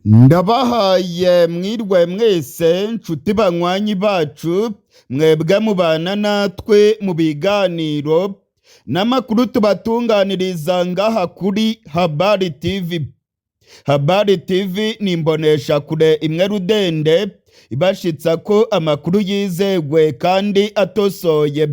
Ndabahaye mwirwe mwese nshuti banywanyi bacu, mwebwe mubana natwe mu biganiro n'amakuru tubatunganiriza ngaha kuri Habari TV. Habari TV ni imboneshakure imwe rudende ibashitsa ko amakuru yizewe kandi atosoye.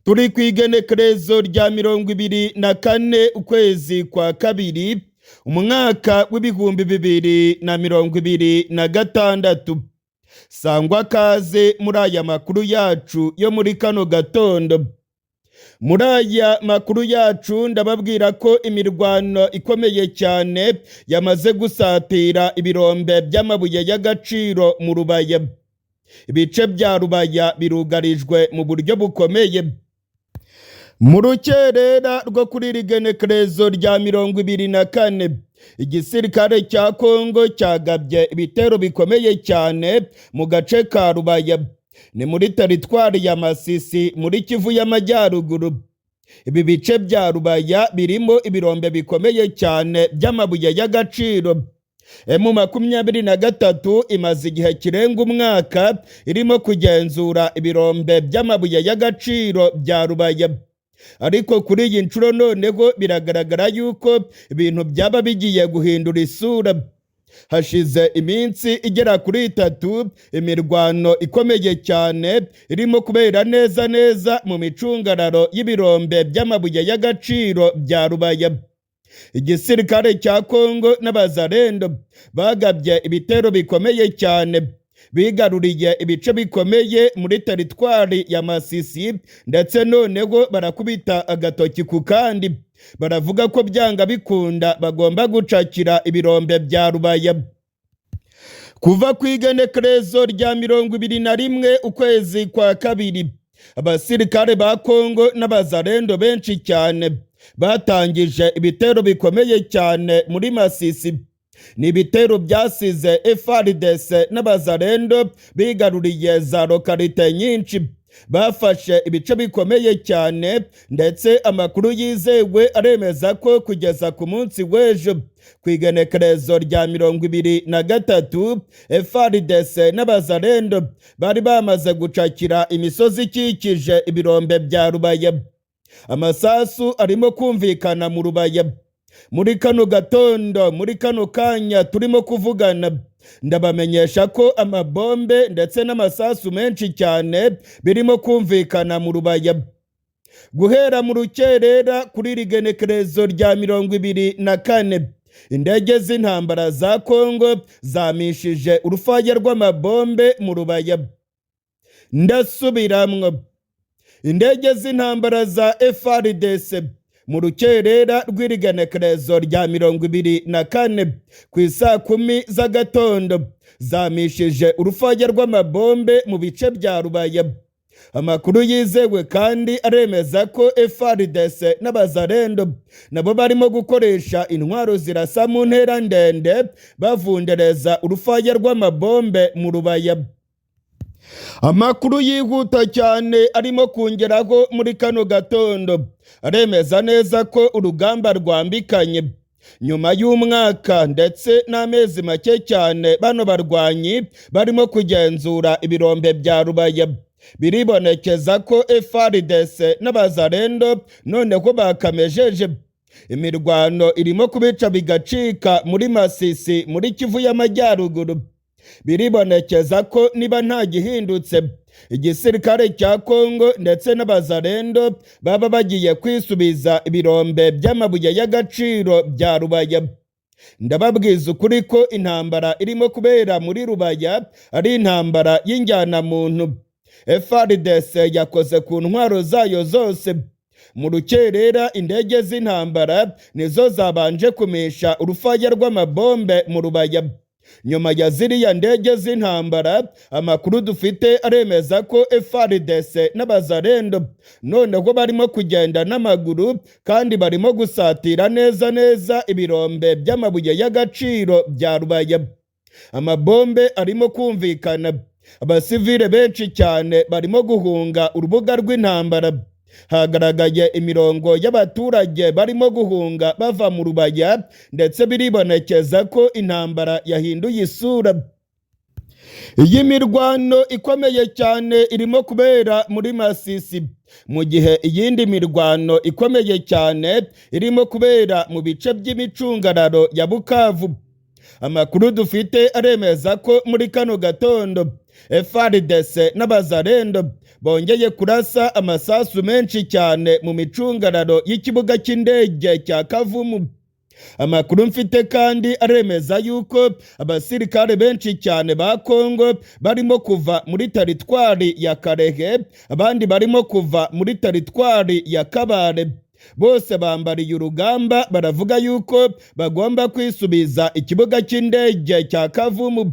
Turi ku igenekerezo rya 24 ukwezi kwa kabiri, umwaka w'2026. Sangwa kaze muri aya makuru yacu yo muri kano gatondo. Muri aya makuru yacu ndababwira ko imirwano ikomeye cyane yamaze gusatira ibirombe by'amabuye y'agaciro mu Rubaya. Ibice bya Rubaya birugarijwe mu buryo bukomeye. Mu rukerera rwo kuri iri genekerezo rya 24, igisirikare cya Kongo cyagabye ibitero bikomeye cyane mu gace ka Rubaya. Ni muri teritwari ya Masisi muri Kivu y'Amajyaruguru. Ibi bice bya Rubaya birimo ibirombe bikomeye cyane by'amabuye y'agaciro. M23 imaze igihe kirenga umwaka irimo kugenzura ibirombe by'amabuye y'agaciro bya Rubaya. Ariko kuri iyi nshuro noneho biragaragara yuko ibintu byaba bigiye guhindura isura. Hashize iminsi igera kuri itatu imirwano ikomeye cyane irimo kubera neza neza mu micungararo y'ibirombe by'amabuye y'agaciro bya Rubaya. Igisirikare cya Kongo n'abazarendo bagabye ibitero bikomeye cyane, bigaruriye ibice bikomeye muri teritwari ya Masisi, ndetse noneho barakubita agatoki ku kandi, baravuga ko byanga bikunda bagomba gucakira ibirombe bya Rubaya. Kuva ku igenekerezo rya 21 ukwezi kwa kabiri, abasirikare ba Kongo n'abazarendo benshi cyane batangije ibitero bikomeye cyane muri Masisi. Ni ibitero byasize FARDC n'abazarendo bigaruriye za lokalite nyinshi, bafashe ibice bikomeye cyane, ndetse amakuru yizewe aremeza ko kugeza ku munsi w'ejo ku igenekerezo rya 23, FARDC n'abazarendo bari bamaze gucakira imisozi ikikije ibirombe bya Rubaya. Amasasu arimo kumvikana mu Rubaya muri kano gatondo, muri kano kanya turimo kuvugana. Ndabamenyesha ko amabombe ndetse n'amasasu menshi cyane birimo kumvikana mu Rubaya. Guhera mu rukerera kuri iri genekerezo rya 24, indege z'intambara za Kongo zamishije urufaya rw'amabombe mu Rubaya. Ndasubiramwo, indege z'intambara za FARDC mu rukerera rw'irigenekerezo rya 24 ku isaa 10 z'agatondo zamishije urufaya rw'amabombe mu bice bya Rubaya. Amakuru yizewe kandi aremeza ko FARDC n'abazarendo nabo barimo gukoresha intwaro zirasa mu ntera ndende bavundereza urufaya rw'amabombe mu Rubaya. Amakuru yihuta cyane arimo kongeraho muri kano gatondo aremeza neza ko urugamba rwambikanye. Nyuma y'umwaka ndetse n'amezi make cyane bano barwanyi barimo kugenzura ibirombe bya Rubaya, biribonekeza ko FARDC n'abazarendo noneho bakamejeje. Imirwano irimo kubica bigacika muri Masisi muri Kivu y'Amajyaruguru. Biribonekeza ko niba nta gihindutse, igisirikare cya Kongo ndetse n'abazarendo baba bagiye kwisubiza ibirombe by'amabuye y'agaciro bya Rubaya. Ndababwiza ukuri ko intambara irimo kubera muri Rubaya ari intambara y'injyanamuntu. FARDC yakoze ku ntwaro zayo zose. Mu rukerera indege z'intambara nizo zabanje kumisha urufaya rw'amabombe mu Rubaya. Nyuma ya ziriya ndege z'intambara, amakuru dufite aremeza ko FARDC n'abazarendo noneho barimo kugenda n'amaguru kandi barimo gusatira neza neza ibirombe by'amabuye y'agaciro bya Rubaya. Amabombe arimo kumvikana, abasivile benshi cyane barimo guhunga urubuga rw'intambara. Hagaragaye imirongo y'abaturage barimo guhunga bava mu Rubaya, ndetse biribonekeza ko intambara yahinduye isura. Iyi mirwano ikomeye cyane irimo kubera muri Masisi, mu gihe iyindi mirwano ikomeye cyane irimo kubera mu bice by'imicungararo ya Bukavu. Amakuru dufite aremeza ko muri kano gatondo FARDC n'Abazarendo bongeye kurasa amasasu menshi cyane mu micungararo y'ikibuga cy'indege cya Kavumu. Amakuru mfite kandi aremeza yuko abasirikare benshi cyane ba Kongo barimo kuva muri teritwari ya Karehe, abandi barimo kuva muri teritwari ya Kabare. Bose bambariye urugamba, baravuga yuko bagomba kwisubiza ikibuga cy'indege cya Kavumu.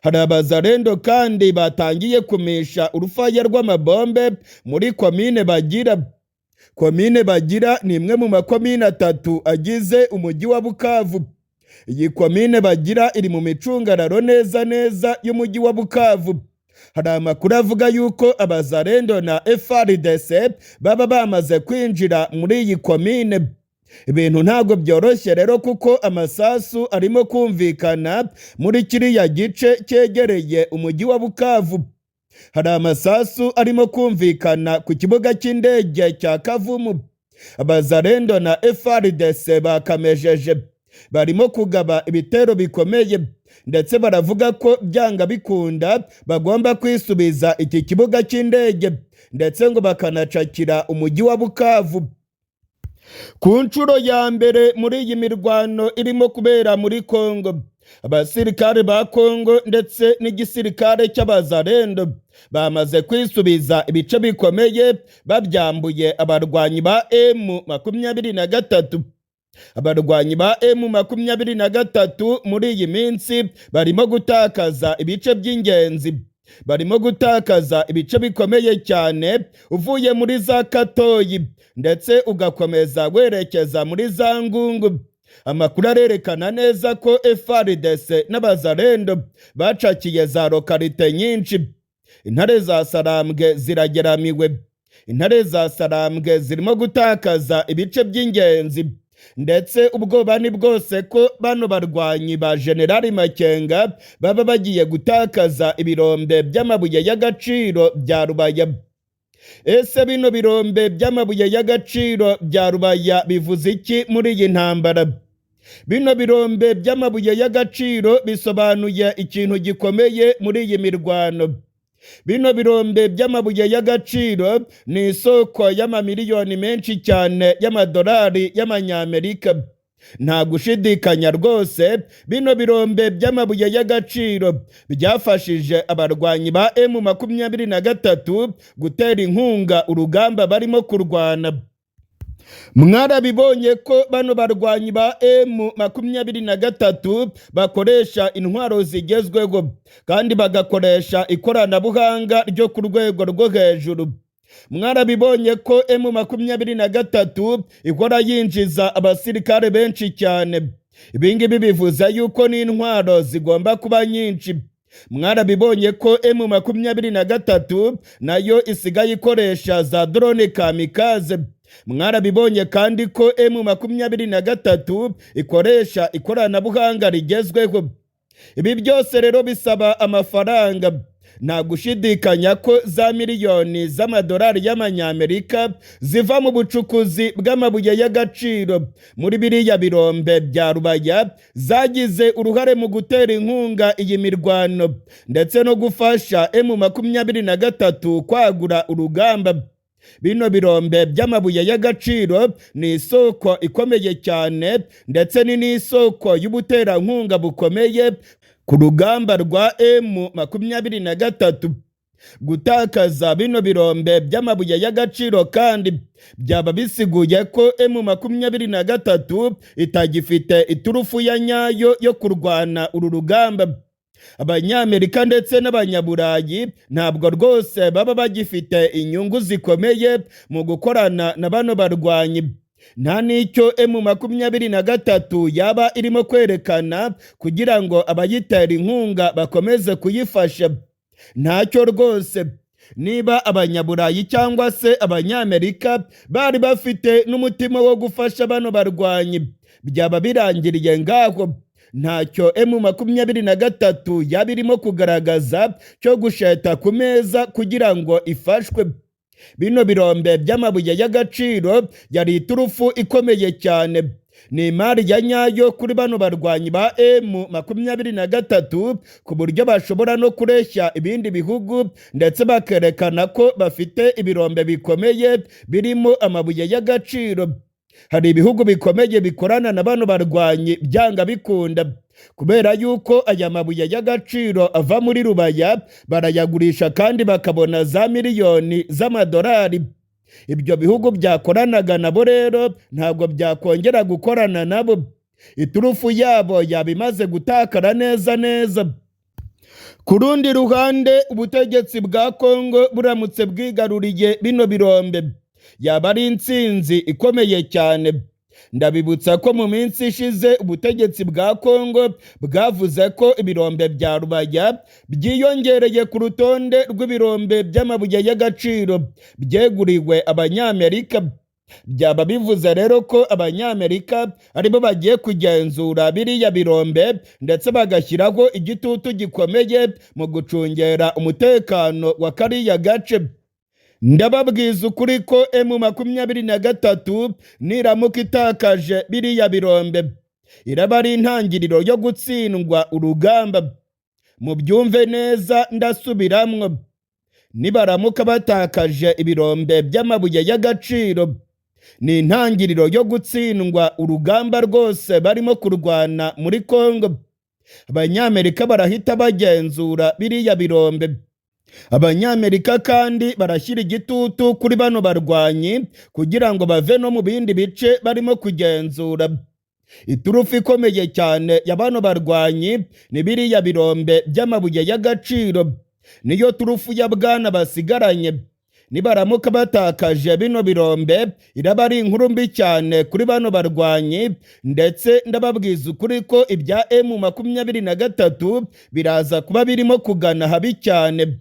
Hari Abazarendo kandi batangiye kumisha urufaya rw'amabombe muri komine Bagira. Komine Bagira ni imwe mu makomine atatu agize umujyi wa Bukavu. Iyi komine Bagira iri mu micungararo neza neza y'umujyi wa Bukavu. Hari amakuru avuga yuko Abazarendo na FARDC baba bamaze kwinjira muri iyi komine. Ibintu ntabwo byoroshye rero, kuko amasasu arimo kumvikana muri kiriya gice cyegereye umujyi wa Bukavu. Hari amasasu arimo kumvikana ku kibuga cy'indege cya Kavumu. Abazarendo na FARDC bakamejeje, barimo kugaba ibitero bikomeye, ndetse baravuga ko byanga bikunda bagomba kwisubiza iki kibuga cy'indege, ndetse ngo bakanacakira umujyi wa Bukavu. Ku nshuro ya mbere muri iyi mirwano irimo kubera muri Kongo, abasirikare ba Kongo ndetse n'igisirikare cy'Abazarendo bamaze kwisubiza ibice bikomeye babyambuye abarwanyi ba M23. Abarwanyi ba M23 muri iyi minsi barimo gutakaza ibice by'ingenzi, barimo gutakaza ibice bikomeye cyane. Uvuye muri za Katoyi ndetse ugakomeza werekeza muri za Ngungu, amakuru arerekana neza ko FARDC n'Abazarendo bacakiye za localité nyinshi. Intare za Sarambwe zirageramiwe, intare za Sarambwe zirimo gutakaza ibice by'ingenzi, ndetse ubwoba ni bwose ko bano barwanyi ba Generali Makenga baba bagiye gutakaza ibirombe by'amabuye y'agaciro bya Rubaya. Ese bino birombe by'amabuye y'agaciro bya Rubaya bivuze iki muri iyi ntambara? Bino birombe by'amabuye y'agaciro bisobanuye ikintu gikomeye muri iyi mirwano. Bino birombe by'amabuye y'agaciro ni isoko y'amamiliyoni menshi cyane y'amadolari y'Amanyamerika. Nta gushidikanya rwose, bino birombe by'amabuye y'agaciro byafashije abarwanyi ba M23 gutera inkunga urugamba barimo kurwana. Mwarabibonye ko bano barwanyi ba M23 bakoresha intwaro zigezweho kandi bagakoresha ikoranabuhanga ryo ku rwego rwo hejuru. Mwarabibonye ko M23 ihora yinjiza abasirikare benshi cyane. Ibingibi bivuze yuko n'intwaro zigomba kuba nyinshi. Mwarabibonye ko M23 nayo isigaye ikoresha za drone kamikaze. Mwarabibonye kandi ko M23 ikoresha ikoranabuhanga rigezweho. Ibi byose rero bisaba amafaranga. Nta gushidikanya ko za miliyoni z'amadolari y'Amanyamerika ziva mu bucukuzi bw'amabuye y'agaciro muri biriya birombe bya Rubaya zagize uruhare mu gutera inkunga iyi mirwano ndetse no gufasha M23 kwagura urugamba. Bino birombe by'amabuye y'agaciro ni isoko ikomeye cyane, ndetse ni n'isoko y'ubuterankunga bukomeye ku rugamba rwa M23. Gutakaza bino birombe by'amabuye y'agaciro kandi byaba bisiguye ko M23 itagifite iturufu ya nyayo yo kurwana uru rugamba. Abanyamerika ndetse n'Abanyaburayi ntabwo rwose baba bagifite inyungu zikomeye mu gukorana na bano barwanyi. Nta n'icyo M23 yaba irimo kwerekana kugira ngo abayitera inkunga bakomeze kuyifasha, ntacyo rwose. Niba Abanyaburayi cyangwa se Abanyamerika bari bafite n'umutima wo gufasha bano barwanyi, byaba birangiriye ngaho. Ntacyo M23 yaba irimo kugaragaza cyo gusheta ku meza kugira ngo ifashwe. Bino birombe by'amabuye y'agaciro yari iturufu ikomeye cyane, ni imari ya nyayo kuri bano barwanyi ba M23, ku buryo bashobora no kureshya ibindi bihugu, ndetse bakerekana ko bafite ibirombe bikomeye birimo amabuye y'agaciro. Hari ibihugu bikomeye bikorana na bano barwanyi byanga bikunda, kubera yuko aya mabuye y'agaciro ava muri Rubaya barayagurisha kandi bakabona za miliyoni z'amadolari. Ibyo bihugu byakoranaga nabo rero ntabwo byakongera gukorana nabo, iturufu yabo yaba imaze gutakara neza neza. Ku rundi ruhande, ubutegetsi bwa Kongo buramutse bwigaruriye bino birombe, yaba ari intsinzi ikomeye cyane. Ndabibutsa ko mu minsi ishize ubutegetsi bwa Kongo bwavuze ko ibirombe bya Rubaya byiyongereye ku rutonde rw'ibirombe by'amabuye y'agaciro byeguriwe Abanyamerika. Byaba bivuze rero ko Abanyamerika aribo bagiye kugenzura biriya birombe, ndetse bagashyiraho igitutu gikomeye mu gucungera umutekano wa kariya gace. Ndababwiza ukuri ko M23 niramuka itakaje biriya birombe, iraba ari intangiriro yo gutsindwa urugamba. Mubyumve neza, ndasubiramwo: nibaramuka batakaje ibirombe by'amabuye y'agaciro, ni intangiriro yo gutsindwa urugamba rwose barimo kurwana muri Kongo. Abanyamerika barahita bagenzura biriya birombe. Abanyamerika kandi barashyira igitutu kuri bano barwanyi kugira ngo bave no mu bindi bice barimo kugenzura. Iturufu ikomeye cyane ya bano barwanyi ni biriya birombe by'amabuye y'agaciro, niyo turufu ya bwana basigaranye. Nibaramuka batakaje bino birombe, iraba ari inkuru mbi cyane kuri bano barwanyi, ndetse ndababwiza ukuri ko ibya M23 biraza kuba birimo kugana habi cyane.